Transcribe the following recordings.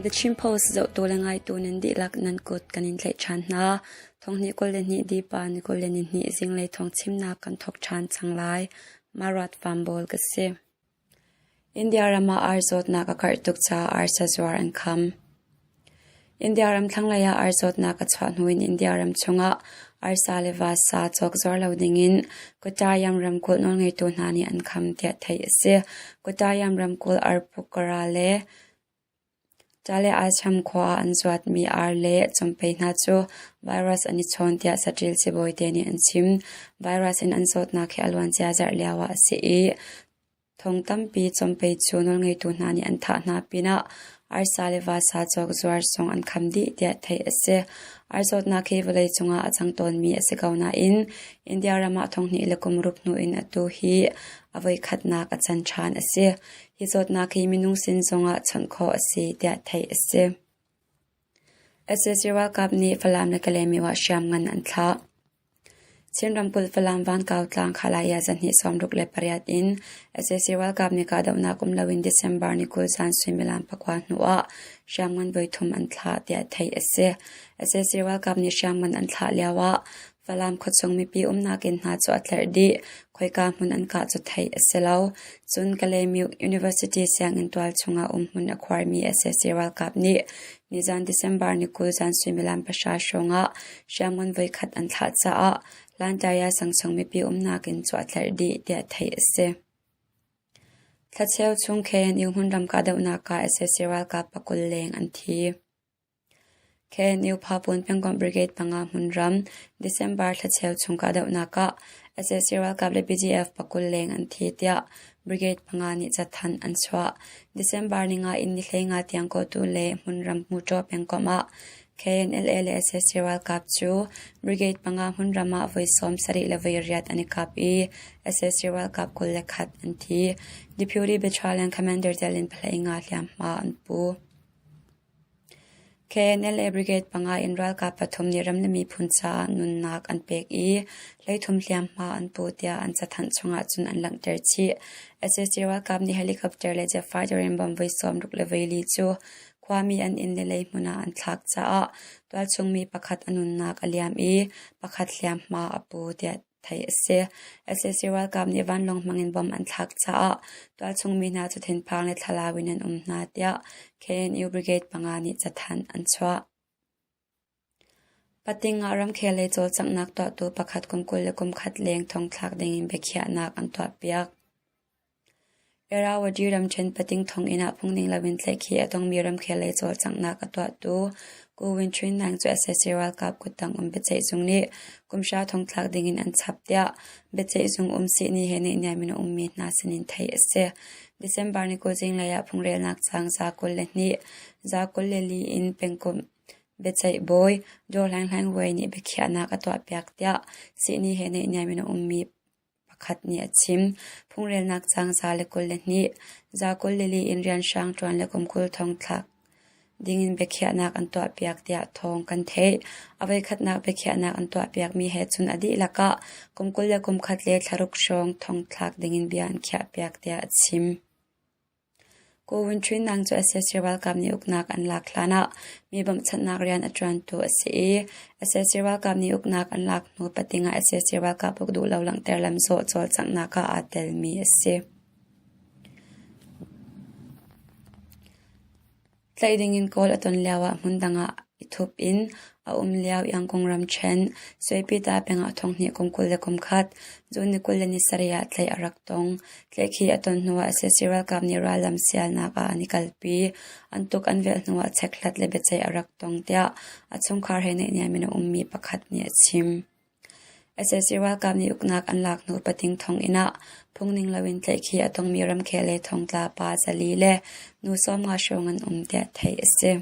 The Chin Post zohtu le ngaitu nan dihlak nan kut kan in tlaih ṭhan hna. Thonghnih 22 dipa ni 22 zinglei thawngchimnak kan thawk ṭhan cang lai. Marat Fambawl ka si. India ram ah ar zawtnak a karh tuk caah arsa zuar an kham. India ram thlanglei ah ar zawtnak a chuah hnu in India ram chungah arsa le vasa cawk zuar lo dingin Kottayam ramkulh nawlngeitu hna nih an kham tiah theih a si. Kottayam ramkulh Arpukara le Ṭale Ashram khua ah an zuatmi ar le cawmpei hna cu virus an i chawn tiah saṭil sibawite nih an chim. Virus in an zawtnak hi a luancia zarh lioah a si i thong tampi cawmpei cu nawlngeitu hna nih an thah hna pinah arsa le vasa cawk zuar zong an kham dih tiah theih a si. Ar zawtnak hi vawleicung ah a cang tawnmi a si ko nain India ram ah thonghnih le kum ruk hnu in atu hi a voikhatnak a can ṭhan a si. Hi zawtnak hi minung sin zongah chawnh khawh a si tiah theih a si. Sac ralkap nih Falam le Kalaymyo ah hriamngan an thlah. Chin ramkulh Falam Vankau tlang Khalaya zahnih 68 in sac ralkap nih kahdohnak um loin December ni 20 zan suimilam pakua hnu ah hriamngan voithum an thlah tiah theih a si. Sac ralkap nih hriamngan an thlah lio ah Falam khuachung mipi umnak inn hna cu a tlerh dih. Khoika hmun an kah cu theih a si lo. Cun Kalaymyo University sianginn tual chungah umhmun a khuarmi sac ralkap nih nizan December ni 20 zan suimilam pahra hrawngah hriamngan voikhat an thlah caah Lantaya sangchung mipi umnak inn cu a tlerh dih tiah theih a si. Thlacheu chung KNU hmunram kahdohnak ah sac ralkap pakul leng an thi. KNU Phapun pengkomh Brigade panga hmunram December thlacheu chung kahdohnak ah sac ralkap le BGF pakul leng an thi tiah Brigade panga nih cathanh an chuah. December ninga in ni hleinga tiang kawtu le hmunram Hmuṭaw pengkomh ah KNLA le sac ralkap cu Brigade panga hmunram ah voi sawm sarih le voi riat an i kap i sac ralkap 21 an thi. Deputy Battalion Commander tel in pahhlei nga hliamhma an pu. KNLA Brigade panga in ralkap pathum nih ram le miphun caah nunnak an pek i hleithum hliamhma an pu tiah an cathanh chungah cun an langhter chih. Sac ralkap nih helicopter le jet fighter in bomb voi sawmruk le voili cu khuami an inn le lei hmun ah an thlak caah tualchung mi pakhat a nunnak a liam i pakhat hliamhma a pu tiah theih a si. Sac ralkap nih vanlawng hmangin bomb an thlak caah tualchung mi hna cu thinphang le thlalau in an um hna tiah KNU Brigade panga nih cathanh an chuah. Pating ah ramkhel lei cawlcanghnak tuahtu pakhat kum 21 leng thongthlak dingin biakhiahnak an tuahpiak. Irrawaddy ramṭhen pating thonginn ah phungning loin tlaihkhih a tongmi ramkhel lei cawlcanghnak a tuahtu Ko Win Htwin Naing cu sac ralkap kuttang um biaceihzung nih kumhra thongthlak dingin an chap tiah biaceihzung um sihni he naihniam in a ummi hna sinin theih a si. December ni 20 zinglei ah phungrelnak caang za 22, za 24 in pengkomh biaceih bawi Daw Hlaing Hlaing Wei nih biakhiahnak a tuahpiak tiah sihni he naihniam in a ummi pakhat nih a chim. Phungrelnak caang 122, 124 in rianhrang ṭuan le kum 20 thongthlak dingin biakhiahnak an tuahpiak tiah thawng kan theih. A voikhatnak biakhiahnak an tuahpiakmi he cun a dihlak ah kum 20 le kum khat le thlaruk hrawng thongthlak dingin bia an khiahpiak tiah a chim. Ko Win Htwin Naing cu sac ralkap nih uknak an lak hlanah mi bawmhchanhnak rian a ṭuantu a si i sac ralkap nih uknak an lak hnu pating ah sac ralkap uk duh lo langhter lamzawh cawlcanghnak ah aa telmi a si. Tlaih dingin kawl a ton lioah hmundang ah i thup in a um lio Yangon ramṭhen Suaipita peng ah thonghnih kum 21, June ni 27 ah tlaih a rak tong. Tlaihkhih a ton hnuah sac ralkap nih rallam sialnak ah an i kalpi. An tuk an velh hnuah chekhlat le biaceih a rak tong tiah a chungkhar he naihniam in a ummi pakhat nih a chim. Sac ralkap nih uknak an lak hnu pating thonginn ah phungning loin tlaihkhih a tongmi ramkhel lei thongtla pa zali le nu 50 hrawng an um tiah theih a si.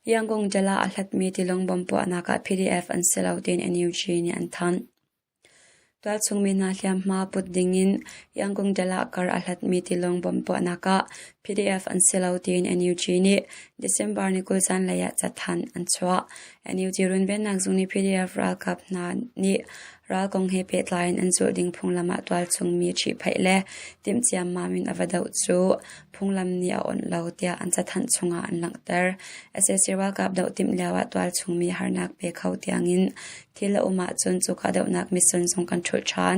Yangon Jala a hlatmi tilawng bomb puahnak ah PDF an si lo tiin NUG nih an thanh. Tualchung mi hna hliamhma put dingin Yangon Jala kar a hlatmi tilawng bomb puahnak ah PDF an si lo tiin NUG nih December ni 20 zanlei ah cathanh an chuah. NUG runvennak zung nih PDF ralkap hna nih Ral kong he pehtlai in an zulh ding phunglam ah tualchung mi ṭhihphaih le timh ciammam in a va doh cu phunglam nih a awnh lo tiah an cathanh chungah an langhter. Sac ralkap doh timh lioah tualchung mi harnak pe kho tiangin thil a um ahcun cuka dohnak mission zong kan ṭhulh ṭhan.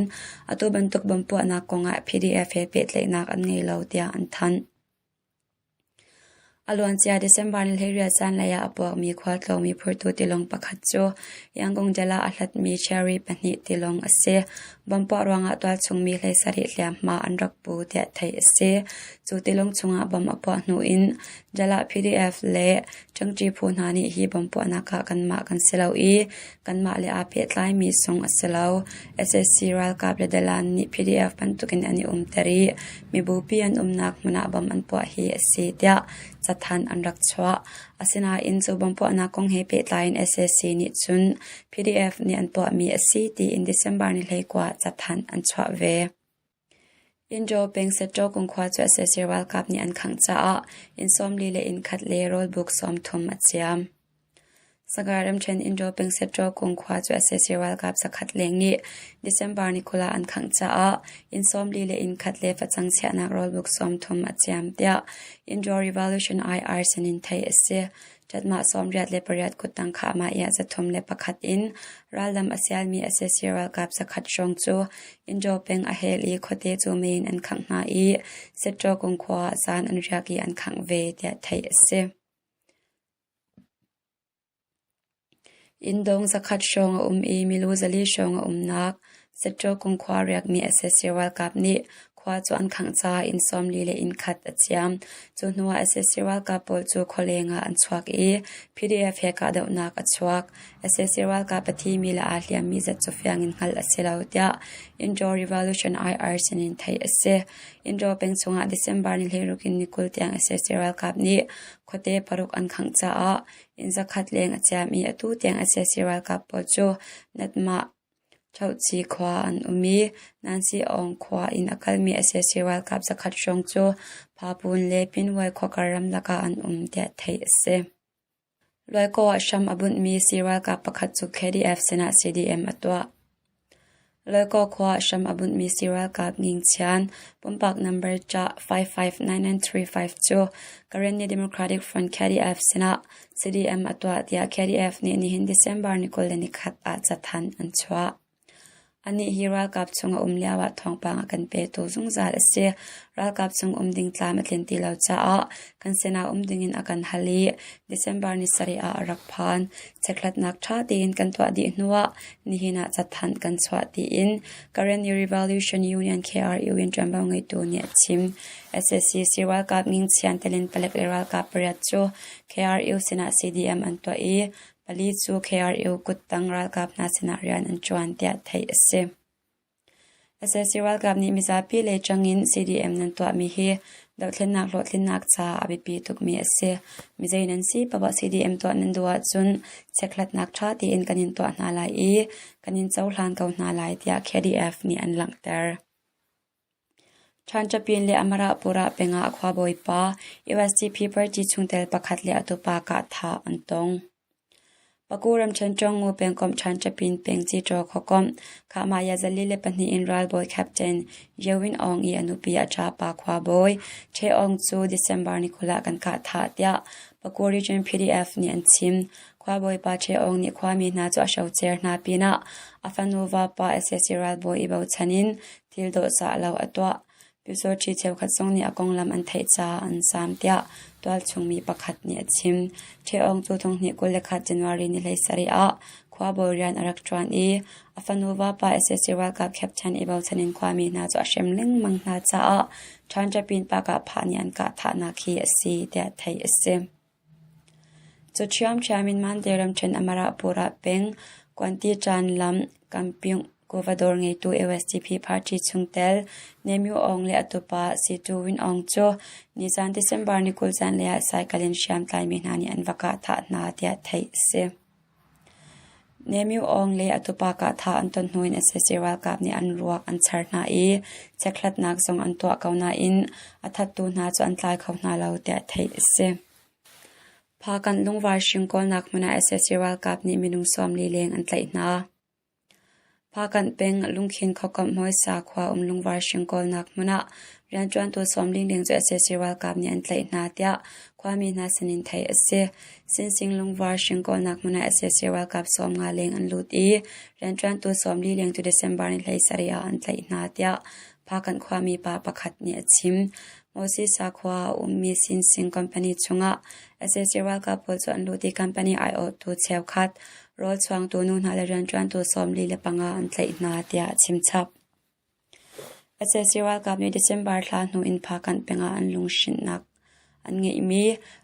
Atu bantuk bomb puahnak kongah PDF he pehtlaihnak an ngei lo tiah an thanh. A luancia December ni 18 zanlei ah a puakmi khualtlawngmi phurtu tilawng pakhat cu Yangon Dala a hlatmi Cherry pahnih tilawng a si. Bomb puah ruangah tualchungmi 17 hliamhma an rak pu tiah theih a si. Cu tilawng chungah bomb a puah hnu in Dala PDF le ṭangṭi phu hna nih hi bomb puahnak ah kanmah kan si lo i kanmah le aa pehtlaimi sung a si lo. Sac ralkap le dalan nih PDF bantukin an i umter i mibupi an umnak hmun ah bomb an puah hi a si tiah cathanh an rak chuah. Asinain cu bomb puahnak kong he pehtlai in sac nih cun PDF nih an puahmi a si tiin December ni 19 cathanh an chuah ve. Indaw peng Setṭaw kung khua cu sac ralkap nih an khangh caah inn 40 le inn khat le rawlbuk 30 a ciam. Sagaing ramṭhen Indaw peng Setṭaw kung khua cu sac ralkap zakhat leng nih December ni 20 ah an khangh caah inn 40 le inn khat le facang chiahnak rawlbuk 30 a ciam tiah Indaw Revolution IR sinin theih a si. Ṭatmah 88 kuttang khahmah i 301 in raldam a sialmi sac ralkap zakhat hrawng cu Indaw peng a hel i khuate cu mei in an khangh hna i Setṭaw kung khua ah zan an riak i an khangh ve tiah theih a si. Inndawng zakhat hrawng a um i milu 400 hrawng a umnak Setṭaw kung khua riakmi sac ralkap nih khua cu an khangh caah inn 40 le inn khat a ciam. Cu hnuah sac ralkap pawl cu khualeng ah an chuak i PDF he kahdohnak a chuak. Sac ralkap a thimi le aa hliammi zat cu fiang in hngalh a si lo tiah Indoor Revolution IR sinin theih a si. Indoor peng chungah December ni 16 in ni 20 tiang sac ralkap nih khuate paruk an khangh caah inn zakhat leng a ciam i atu tiang sac ralkap pawl cu Natmah Ṭhohci khua an um i Nansi Aung khua in a kalmi sac ralkap zakhat hrawng cu Phapun le Pinwai khuakar ramlak ah an um tiah theih a si. Luaikaw ah hram a bunhmi si ralkap pakhat cu KDF sinah CDM a tuah. Luaikaw khua ah hram a bunhmi si ralkap Ngingchian pumpak nambar ca 559935 cu Karenni Democratic Front KDF sinah CDM a tuah tiah KDF nih nihin December ni 21 ah cathanh an chuah. Anih hi ralkap chung a um lioah thawngpang a kan petu zungzal a si. Ralkap chung um ding tlam a tlin ti lo caah kan sinah um dingin a kan hal i December ni sarih ah a rak phan. Chekhlatnak ṭha tein kan tuah dih hnuah nihin ah cathanh kan chuah tiin Karenni Revolution Union KRU in ṭuanvo ngeitu nih a chim. Sac ralkap Ngingchian telin palek le ralkap pariat cu KRU sinah CDM an tuah i Pali cu KRU kuttang ralkap hna sinah rian an ṭuan tiah theih a si. Sac ralkap nih mizapi lei ṭangin CDM nan tuahmi hi dohthlennak hlawhtlinnak caah a biapi tukmi a si. Mizei nan si paoh CDM tuah nan duh ahcun chekhlatnak ṭha tein kan in tuah hna lai i kan in cohlan ko hna lai tiah KDF nih an langhter. Ṭhanṭapin le Amarapura peng ah khuabawi pa USDP party chungtel pakhat le a tupa kahthah an tong. Paku ramṭhen Ṭawngngu pengkomh Ṭhanṭapin peng Ciṭaw khuakomh Khahmaya 42 in ralbawi Captain Ye Win Aung i a nupi a ṭapa khuabawi Ṭhe Aung cu December ni 20 ah kan kahthah tiah Paku Region PDF nih an chim. Khuabawi pa Ṭhe Aung nih khuami hna cu a hrocer hna pinah a fanu vapa sac ralbawi i bochan in Thil dawhcah lo a tuah. Pyusawṭhi cheukhat zong nih a konglam an theih caah an zaam tiah tualchung mi pakhat nih a chim. Ṭheawng cu 2021 January ni 17 ah khuabawi rian a rak ṭuan i a fanu vapa sac ralkap captain i bochan in khuami hna cu a hrem lengmang hna caah Ṭhanṭapin Pakah nih an kah thahnak hi a si tiah theih a si. Cu ṭhiamṭhiam in Mandalay ramṭhen Amarapura peng Kuantiṭan lam Kampyung kuva dawr ngeitu USDP party chungtel Ne Myo Aung le a tupa Situ Win Aung cu nizan December ni 20 zanlei ah cycle in hriamtlaimi hna nih an va kah thah hna tiah theih a si. Ne Myo Aung le a tupa kah thah an ton hnu in sac ralkap nih an ruak an char hna i chekhlatnak zong an tuah ko nain a thattu hna cu an tlai kho hna lo tiah theih a si. Phakanh lungvar hring kawlnak hmun ah sac ralkap nih minung 40 leng an tlaih hna. Phakanh peng Lungkhin khuakomh Hmawisa khua um lungvar hring kawlnak hmun ah rianṭuantu sawmling ding cu sac ralkap nih an tlaih hna tiah khuami hna sinin theih a si. Sinsing lungvar hring kawlnak hmun ah sac ralkap 50 leng an lut i rianṭuantu 40 leng cu December ni 17 ah an tlaih hna tiah Phakanh khuami pa pakhat nih a chim. Moses sakhua a ummi Sinsing company chungah sac ralkap pawl cu an lut i company aiawhtu cheukhat rawlchuangtu nu hna le rianṭuantu 45 an tlaih hna tiah a chimchap. Sac ralkap nih December thla hnu in Phakanh peng ah an lunghrinhnak an ngeihmi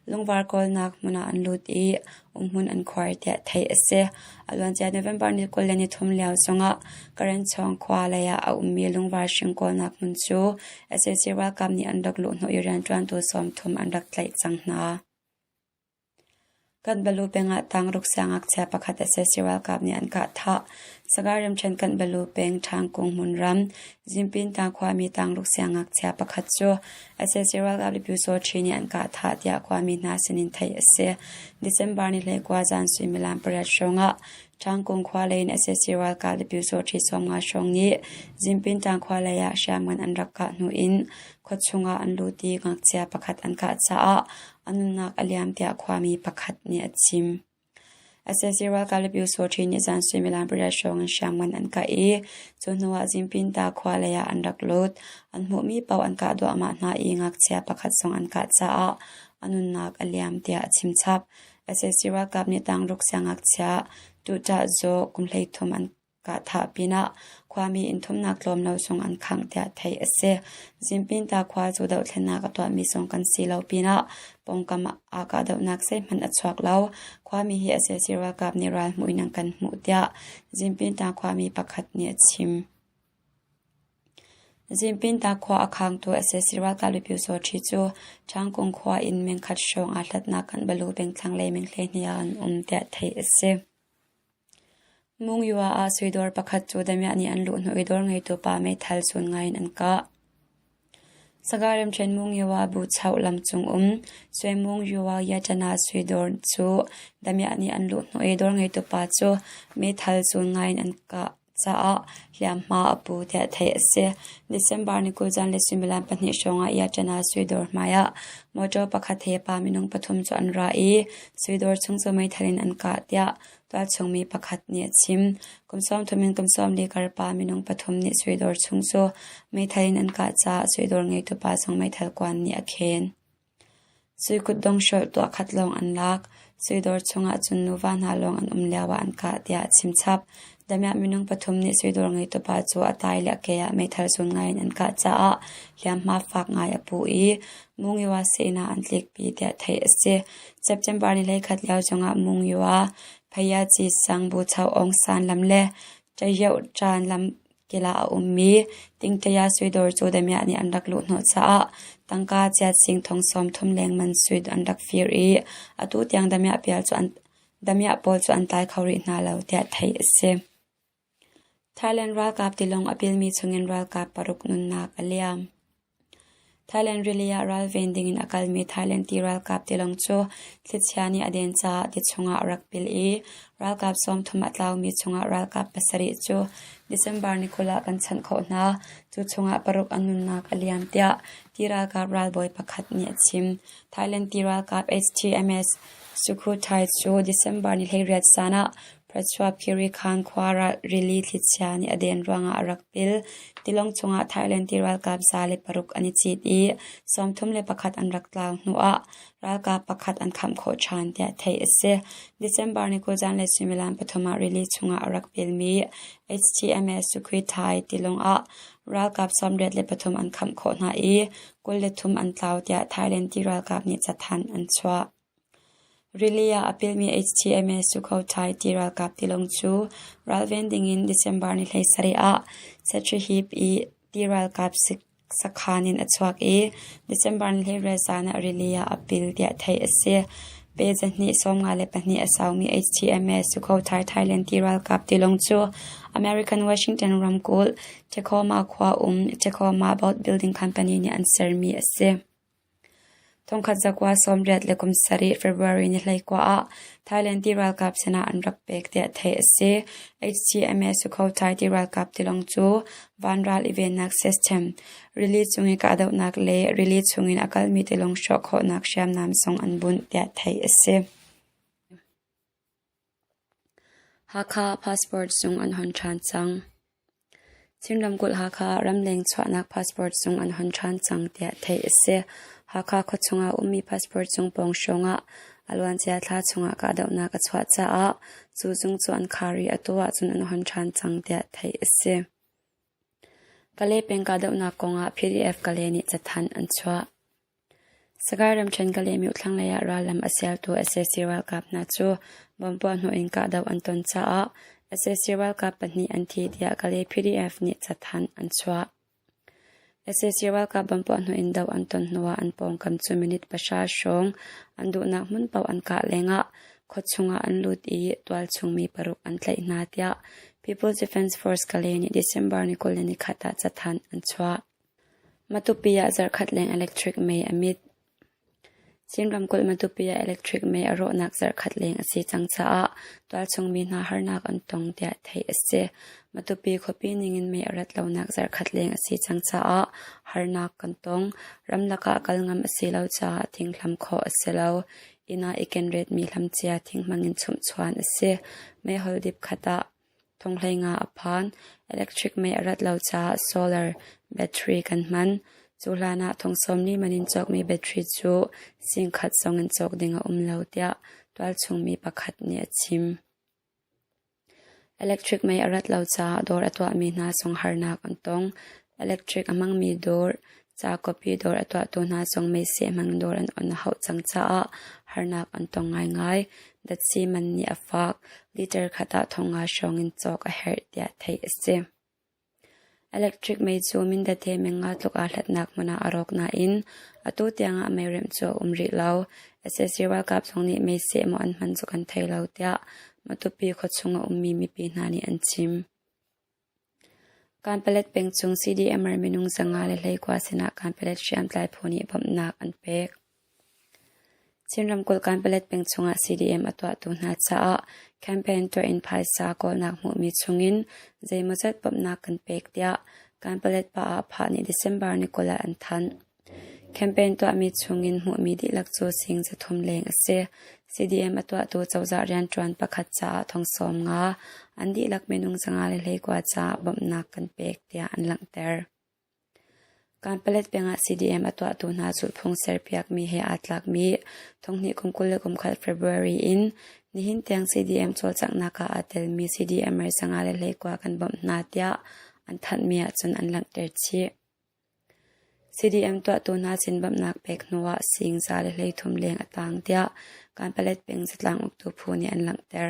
lungvar kawlnak hmun ah an lut i umhmun an khuar tiah theih a si. A luancia November ni 23 lio zongah Karenchawng khua lei ah a ummi lungvar hring kawlnak hmun cu sac ralkap nih an rak luhhnawh i rianṭuantu 30 an rak tlaih cang hna. Kanbalu peng ah tangruk siangngakchia pakhat sac ralkap nih an kah thah. Sagaing ramṭhen Kanbalu peng Ṭhangkung hmunram Zimpinta khuami tangruk siangngakchia pakhat cu sac ralkap le Pyusawṭhi nih an kah thah tiah khuami hna sinin theih a si. December ni 19 zan suimilam 8 hrawng ah Ṭhangkung khua lei in sac ralkap le Pyusawṭhi 50 hrawng nih Zimpinta khua lei ah hriamngan an rak kah hnu in khuachung ah an lut i ngakchia pakhat an kah caah a nunnak a liam tiah khuami pakhat nih a chim. Sac ralkap le Pyusawṭhi nih zan suimilam 8 hrawng in hriamngan an kah i cu hnuah Zimpinta khua lei ah an rak lut. An hmuhmi paoh an kah duahmah hna i ngakchia pakhat zong an kah caah a nunnak a liam tiah a chim chap. Sac ralkap nih tangruk siangngakchia Tuhṭah Zaw kum 13 an kahthah pinah khuami inn thumnak tlawm lo zong an khangh tiah theih a si. Zimpinta khua cu dohthlennak a tuahmi zong kan si lo pinah pawngkam ah kahdohnak zeihmanh a chuak lo. Khuami hi sac ralkap nih ral hmuh in an kan hmuh tiah Zimpinta khuami pakhat nih a chim. Zimpinta khua a khangtu sac ralkap le Pyusawṭhi cu Ṭhangkung khua in mengkhat hrawng aa hlatnak kan Balu peng thlanglei meng 12 ah an um tiah theih a si. Mungyu ah suidawr pakhat cu damiah nih an luhhnawh i dawr ngeitu pa meithal sun ngai in an kah. Sagaing ramṭhen Mungyu Buchoh lam cung um Swe-Mungyu Yatana suidawr cu damiah nih an luhhnawh i dawr ngeitu pa cu meithal sun ngai in an kah caah hliamhma a pu tiah theih a si. December ni 20 zanlei suimilam 2 hrawng ah Yatana suidawr hmai ah mawṭaw pakhat he pa minung pathum cu an ra i suidawr chung cu meithal in an kah tiah Tualchung mi pakhat nih a chim. Kum 30 in kum 40 kar pa minung pathum nih suidawr chung cu meithal in an kah caah suidawr ngeitu pa zong meithal kuan nih a khen. Sui kutdong hrolh tuah khat lawng an lak. Suidawr chungah cun nuva hna lawng an um lioah an kah tiah a chim chap. Damiah minung pathum nih suidawr ngeitu pa cu a tai le a ke ah meithal zun ngai in an kah caah hliamhma fak ngai a pu i Mungiwa seh ah an tlikpi tiah theih a si. September ni 11 lio zongah Mungyu ah Phayaci sang Buchoh Aung San lam le Ṭayoh Ṭan lam kil ah a ummi Tingṭaya suidawr cu damiah nih an rak luhhnawh caah tangka chiat sing thong 30 leng man sui an rak fir i atu tiang damiah pawl cu an tlai kho rih hna lo tiah theih a si. Thailand ralkap tilawng a pilmi chungin ralkap paruk nunnak a liam. Thailand rili ah ralven dingin a kalmi Thailand ti ralkap tilawng cu thlichia nih a den caah ti chungah a rak pil i ralkap 30 a tlaumi chungah ralkap pasarih cu December ni 20 ah kan chanh khawh hna. Cu chungah paruk an nunnak a liam tiah ti ralkap ralbawi pakhat nih a chim. Thailand ti ralkap HTMS Sukhothai cu December ni 18 zan ah Prachuap Khiri Khan khua rili thlichia nih a den ruangah a rak pil. Tilawng chungah Thailand ti ralkap 106 an i cit i 31 an rak tlau hnuah ralkap pakhat an khamh khawh ṭhan tiah theih a si. December ni 20 zanlei suimilam 3 ah rili chungah a rak pilmi HTMS Sukhothai tilawng ah ralkap 83 an khamh khawh hna i 23 an tlau tiah Thailand ti ralkap nih cathanh an chuah. Rili ah a pilmi HTMS Sukhothai ti ralkap tilawng cu ralven dingin December ni 17 ah Satrihip i ti ralkap sakhan in a chuak i December ni 18 zan ah rili ah a pil tiah theih a si. Pe 254 a saumi HTMS Sukhothai Thailand ti ralkap tilawng cu American Washington ramkulh Tacoma khua um Tacoma Boat Building Company nih an sermi a si. Thongkhat zakua 87 February ni 19 ah Thailand ti ralkap sinah an rak pek tiah theih a si. HTMS Sukhothai ti ralkap tilawng cu vanral i vennak system, rili cung i kahdohnak le rili chungin a kalmi tilawng hrawh khawhnak hriamnam zong an bunh tiah theih a si. Hakha passport zung an hon ṭhan cang. Chin ramkulh Hakha ah ramleng chuahnak passport zung an hon ṭhan cang tiah theih a si. Hakha khuachung ah ummi passport zung pawng hrawng ah a luancia thla chungah kahdohnak a chuah caah cu zung cu an khar i atu ahcun an hon ṭhan cang tiah theih a si. Kalay peng kahdohnak kong ah PDF Kalay nih cathanh an chuah. Sagaing ramṭhen Kalaymyo thlanglei ah rallam a sialtu sac ralkap hna cu bomb puahhnawh in kahdoh an ton caah sac ralkap pahnih an thi tiah Kalay PDF nih cathanh an chuah. Sac ralkap bomb puahhnawh in doh an ton hnuah an pawngkam cu minute pahra hrawng an duhnak hmun paoh an kah lengah khuachung ah an lut i tualchung mi paruk an tlaih hna tiah People's Defense Force Kalay nih December ni 21 ah cathanh an chuah. Matupi ah zarhkhat leng electric mei a mit. Chin ramkulh Matupi ah electric mei a rawhnak zarhkhat leng a si cang caah tualchung mi hna harnak an tong tiah theih a si. Matupi khuapi ningin mei a rat lonak zarhkhat leng a si cang caah harnak kan tong. Ramlak ah kal ngam a si lo caah thing hlam khawh a si lo. Inn ah i kenretmi hlamcia thing hmangin chumhchuan a si. Meihol dip khat ah Thonghlei nga a phan. Electric mei a rat lo caah solar battery kan hman. Cu hlan ah thong sawmli man in cawkmi battery cu singkhat zong in cawk ding a um lo tiah tualchung mi pakhat nih a chim. Electric mei a rat lo caah dawr a tuahmi hna zong harnak an tong. Electric a hmangmi dawr, ca copy dawr a tuahtu hna zong meiseh hmang dawr an on a hauh cang caah harnak an tong ngaingai. Datsi man nih a fak. Liter khat ah thongnga hrawng in cawk a herh tiah theih a si. Electric mei cu Mindat he meng nga tluk aa hlatnak hmun ah a rawk nain atu tiang ah mei remh cu a um rih lo. Sac ralkap zong nih meiseh maw an hman cu kan thei lo tiah Matupi khuachung a ummi mipi hna nih an chim. Kanpalet peng chung CDMR minung 521 sinah Kanpalet hriamtlai phu nih bawmhnak an pek. Chin ramkulh Kanpalet peng chungah CDM a tuahtu hna caah campaign tuah in phaisa kawlnak hmuhmi chungin zeimawzat bawmhnak kan pek tiah Kanpalet pa ah phah nih December ni 20 ah an thanh. Campaign tuahmi chungin hmuhmi dihlak cu sing 300 leng a si. CDM a tuahtu cozah rianṭuan pakhat caah thong 50, an dihlak minung 521 caah bawmhnak kan pek tiah an langhter. Kanpalet peng ah CDM a tuahtu hna zulhphung serpiakmi he aa tlakmi 2021 February in nihin tiang CDM cawlcanghnak ah aa telmi CDMer 521 kan bawmh hna tiah an thanhmi ahcun an langhter chih. CDM tuahtu hna sin bawmhnak pek hnuah sing 133 leng a tang tiah Kanpalet peng zatlang uktu phu nih an langhter.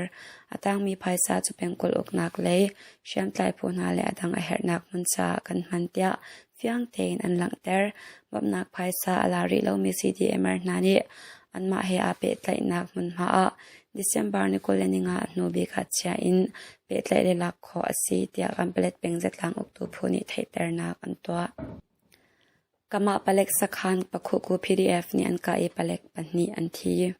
A tangmi phaisa cu pengkulh uknak lei, hriamtlai phu hna le a dang a herhnak hmun caah kan hman tiah fiang tein an langhter. Bawmhnak phaisa a la rih lomi CDMer hna nih anmah he aa pehtlaihnak hmunhma ah December ni 25 hnu bik ah chia in pehtlaih le lak khawh a si tiah Kanpalet peng zatlang uktu phu nih theihternak an tuah. Kamah palek sakhan Pakhuku PDF nih an kah i palek pahnih an thi.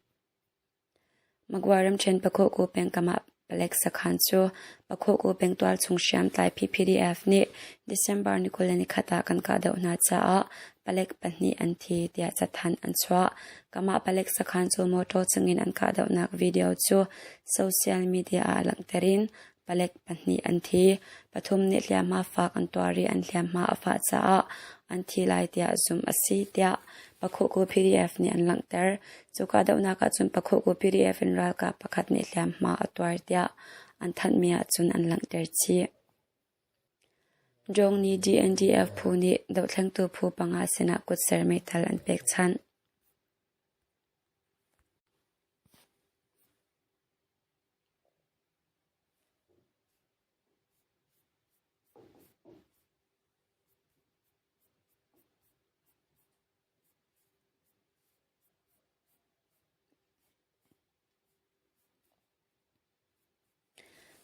Magwa ramṭhen Pakhuku peng Kamah palek sakhan cu Pakhuku peng tualchung hriamtlai PPDF nih December ni 21 ah kan kahdoh hna caah palek pahnih an thi tiah cathanh an chuah. Kamah palek sakhan cu mawṭaw cungin an kahdohnak video cu social media ah langhter in palek pahnih an thi. Pathum nih hliamhma fak an tuar i an hliamhma a fah caah an thi lai tiah zumh a si tiah Pakhuku PDF nih an langhter. Cu kahdohnak ahcun Pakhuku PDF in ralkap pakhat nih hliamhma a tuar tiah an thanhmi ahcun an langhter chih. Jong nih DNDF phu nih dohthlengtu phu panga sinah kutser meithal an pekchanh.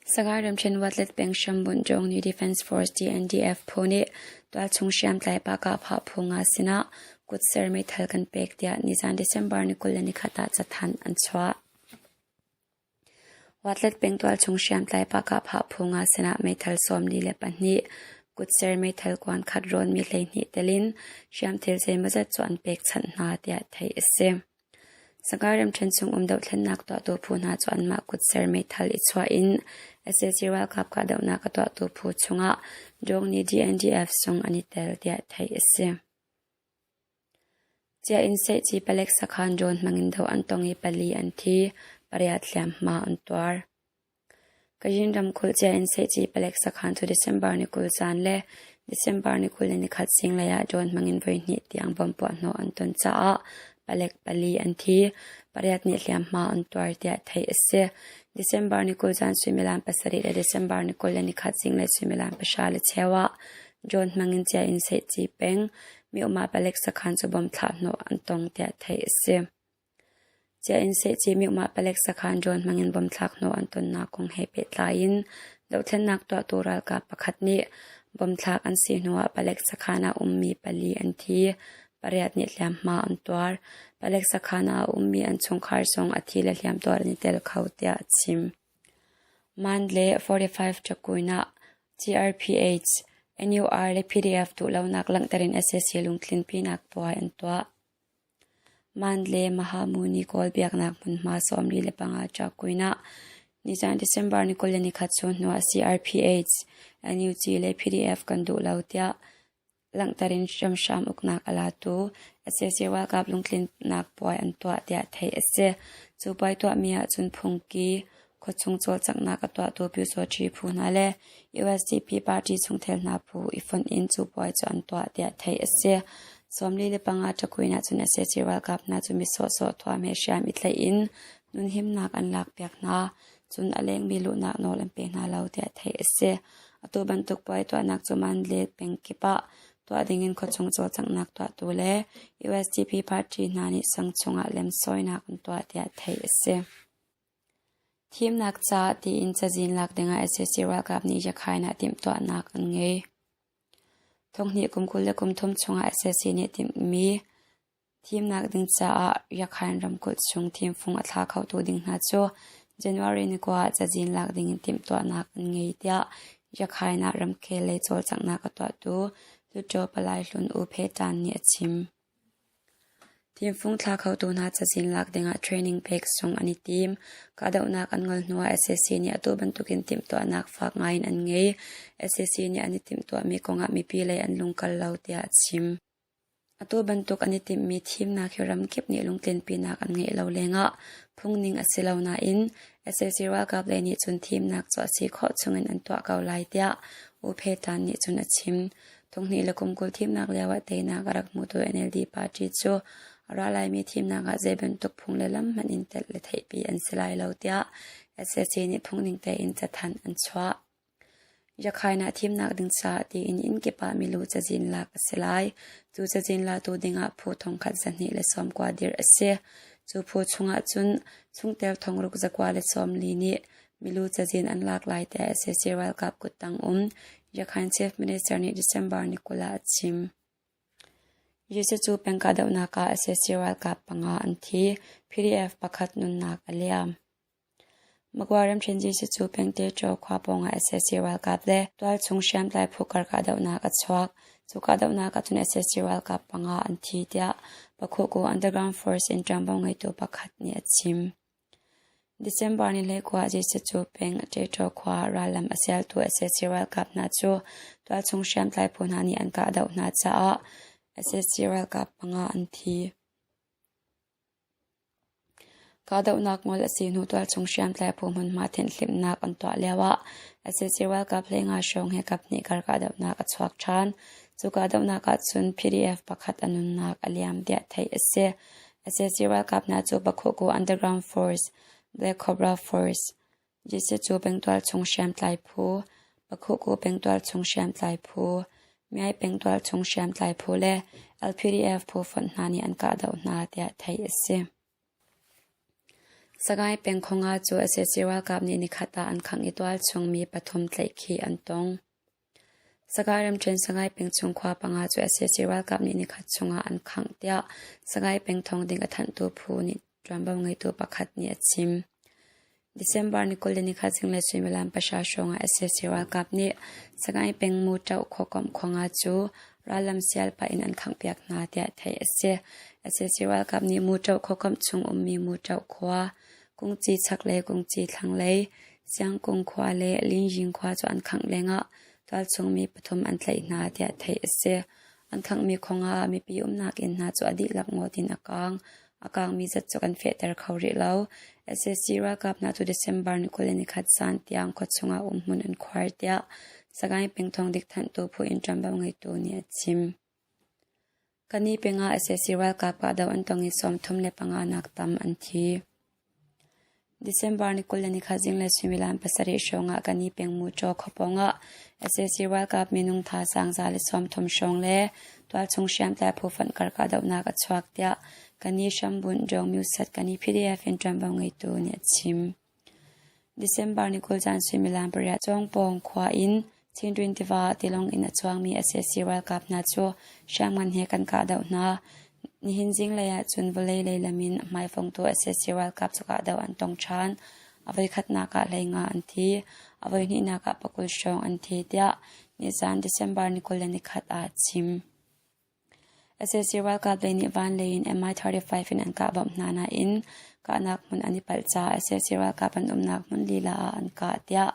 Sagaing ramṭhen Watlet peng hrambunh Jongni Defense Force DNDF phu nih tualchung hriamtlai pahkahphah phu nga sinah kutser meithal kan pek tiah nizan December ni 21 ah cathanh an chuah. Watlet peng tualchung hriamtlai pahkahphah phu nga sinah meithal 42, kutser meithal kuan khat rawnmi 12 telin hriamthil zeimawzat cu an pekchanh hna tiah theih a si. Sagaing ramṭhen chung um dohthlennak tuahtu phu hna cu anmah kutser meithal i chuah in sac ralkap kahdohnak a tuahtu phu chungah Dawngni DNDF zong an i tel tiah theih a si. Cia in sehci palek sakhan drone hmangin doh an tong i pali an thi, pariat hliamhma an tuar. Kachin ramkulh cia in sehci palek sakhan cu December ni 20 zan le December ni 21 zinglei ah drone hmangin voihnih tiang bomb puahhnawh an ton caah palek pali an thi, pariat nih hliamhma an tuar tiah theih a si. December ni 20 zan suimilam 7 le December ni 21 zinglei suimilam 10:15 ah drone hmangin cia in sehci peng Myohma palek sakhan cu bomb thlahhnawh an tong tiah theih a si. Cia in sehci Myohma palek sakhan drone hmangin bomb thlakhnawh an tonnak kong he pehtlai in dohthlennak tuahtu ralkap pakhat nih bomb thlak an si hnuah palek sakhan ah ummi pali an thi, pariat nih hliamhma an tuar. Palek sakhan ah a ummi an chungkhar zong a thi le hliamtuar an i tel kho tiah a chim. Mandle 45 Ṭakuin ah CRPH, NUR le PDF duhlonak langhter in sac lungtlinpinak puai an tuah. Mandle Mahamuni Kawl biaknak hmunhma 45 Ṭakuin ah nizan December ni 21 chun hnuah CRPH, NUG le PDF kan duh lo tiah langhter in hramhram uknak a latu sac ralkap lungtlinnak puai an tuah tiah theih a si. Cu puai tuahmi ahcun phungki, khuachung cawlcanghnak a tuahtu Pyusawṭhi phu hna le USDP party chungtel hna phu i fonh in cu puai cu an tuah tiah theih a si. 45 ṭakuin ahcun sac ralkap hna cu mi sawhsawh thuam he hriam i tlaih in nunhimnak an lakpiak hna. Cun a lengmi luhnak nawl an pe hna lo tiah theih a si. Atu bantuk puai tuahnak cu Mandalay peng kip ah tuah dingin khuachung cawlcanghnak tuahtu le USDP party hna nih sang chungah lemsawinak an tuah tiah theih a si. Thimnak caah tiin cazin lak dingah sac ralkap nih Yakhain ah timhtuahnak an ngei. Thonghnih kum 23 chungah sac nih timhmi Thimnak ding caah Rakhine ramkulh chung thimfung a thla khotu ding hna cu January ni kua ah cazin lak ding in timhtuahnak an ngei tiah Rakhine ah ramkhel lei cawlcanghnak a tuahtu Hluttaw Palai Hlun U Phe Tan nih a chim. Thimfung thla khotu hna cazin lak dingah training pek zong an i tim. Kahdohnak an ngol hnuah sac nih atu bantukin timhtuahnak fak ngaiin an ngei. Sac nih an i timhtuahmi kongah mipi lei an lungkal lo tiah a chim. Atu bantuk an i timhmi thimnak hi ramkip nih lungtlinpinak an ngeih lo lengah phungning a si lo nain sac ralkap lei nih cun thimnak cu a si khawh chungin an tuah ko lai tiah U Phe Tan nih cun a chim. Thonghnih le kum 20 thimnak lioah teinak a rak hmutu NLD party cu a ra laimi thimnak ah zei bantuk phung le lam hmanh in telh le theihpi an si lai lo tiah sac nih phungning tein cathanh an chuah. Yakhain ah thimnak ding caah tiin inn kip ah milu cazin lak a si lai. Cu cazin latu dingah phu 1290 dirh a si. Cu phu chungah cun chungtel 6240 nih milu cazin an lak lai tiah sac ralkap kuttang um Yakhain Chief Minister nih December ni 20 ah a chim. Jesuh cu peng kahdohnak ah sac ralkap panga an thi. PDF pakhat nunnak a liam. Magwa ramṭhen Jesuh cu Pengteṭaw khua pawngah sac ralkap le tualchung hriamtlai phu kar kahdohnak a chuak. Cu kahdohnak ahcun sac ralkap panga an thi tiah Pakhuku Underground Force in ṭuanvo ngeitu pakhat nih a chim. December ni 12 ah Jesuh cu Pengteṭaw khua rallam a sialtu sac ralkap hna cu tualchung hriamtlai phu hna nih an kahdoh hna caah sac ralkap panga an thi. Kahdohnak ngol a si hnu tualchung hriamtlai phu hmunhma thenhhlimhnak an tuah lioah sac ralkap 15 hrawng he kaphnih kar kahdohnak a chuak ṭhan. Cu kahdohnak ahcun PDF pakhat a nunnak a liam tiah theih a si. Sac ralkap hna cu Pakhuku Underground Force, Black Cobra Force, Jesuh cu pengtualchung hriamtlai phu, Pakhuku pengtualchung hriamtlai phu, Myai pengtualchung hriamtlai phu le LPDF phu fonh hna nih an kahdoh hna tiah theih a si. Sagaing peng khua nga cu sac ralkap nih nikhat ah an khangh i tualchung mi pathum tlaihkhih an tong. Sagaing ramṭhen Sagaing peng chung khua panga cu sac ralkap nih nikhat chungah an khangh tiah Sagaing peng thawngding a thanhtu phu nih ṭuanvo ngeitu pakhat nih a chim. December ni 21 zinglei suimilam pahra hrawng ah sac ralkap nih Sagaing peng Muṭoh khuakomh khua nga cu rallam sial pah in an khanghpiak hna tiah theih a si. Sac ralkap nih Muṭoh khuakomh chung ummi Muṭoh khua, Kungci chaklei, Kungci thlanglei, Siangkung khua le Lingying khua cu an khangh lengah tualchung mi pathum an tlaih hna tiah theih a si. An khanghmi khua nga ah mipi umnak inn hna cu a dihlak ngawt in a kaang. A kaangmi zat cu kan fehter kho rih lo. Sac ralkap hna cu December ni 21 zan tiang khuachung ah umhmun an khuar tiah Sagaing peng thawngdik thanhtu phu in ṭuanvo ngeitu nih a chim. Kani peng ah sac ralkap kahdoh an tong i 35 nak tam an thi. December ni 21 zinglei suimilam pasarih hrawng ah Kani peng Muṭaw khuapawng ah sac ralkap minung thazaang 130 hrawng le tualchung hriamtlai phu fonh kar kahdohnak a chuak tiah Kani hrambunh Dawng Myusat Kani PDF in ṭuanvo ngeitu nih a chim. December ni 20 zan suimilam pariat Cawngpawng khua in Chindwin tiva ah tilawng in a chuangmi sac ralkap hna cu hriamngan he kan kahdoh hna. Nihin zinglei ah cun vawlei lei lam in hmaifongtu sac ralkap cu kahdoh an tong ṭhan. A voikhatnak ah hleinga an thi, a voihnihnak ah pakul hrawng an thi tiah nizan December ni 21 ah a chim. Sac ralkap lei nih van lei in Mi-35 in an kah bawmh hna nain kahnak hmun an i palh caah sac ralkap an umnak hmun lila ah an kah tiah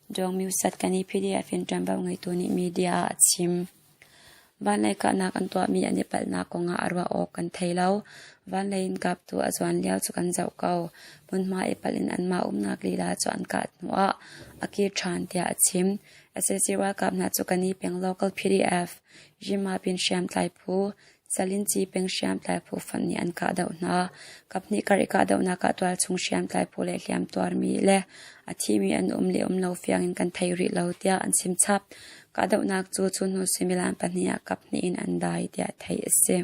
Dawng Myusat Kani PDF in ṭuanvo ngeitu nih media ah a chim. Vanlei kahnak an tuahmi an i palhnak kongah a ruah awk kan thei lo. Vanlei in kaptu a zuan lio cu kan zoh ko. Hmunhma i palh in anmah umnak lila cu an kah hnuah a kir ṭhan tiah a chim. Sac ralkap hna cu Kani peng local PDF Yimapin hriamtlai phu, Salinci peng hriamtlai phu fonh nih an kahdoh hna. Kaphnih kar i kahdohnak ah tualchung hriamtlai phu le hliamtuarmi le a thimi an um le um lo fiang in kan thei rih lo tiah an chim chap. Kahdohnak cu cu hnu suimilam pahnih ah kaphnih in an dai tiah theih a si.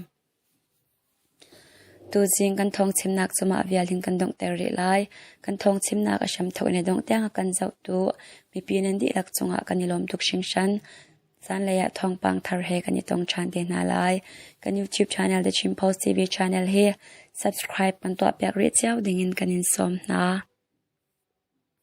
Tuzing kan thawngchimnak cu mah vial hin kan donghter rih lai. Kan thawngchimnak a hramthawk in a dongh tiang a kan zohtu mipi nan dihlak cungah kan i lawm tuk hringhran. Zanlei ah thawngpang thar he kan i tong ṭhan te hna lai. Kan YouTube channel The Chin Post TV channel hi subscribe kan tuahpiak rih cio dingin kan in sawm hna.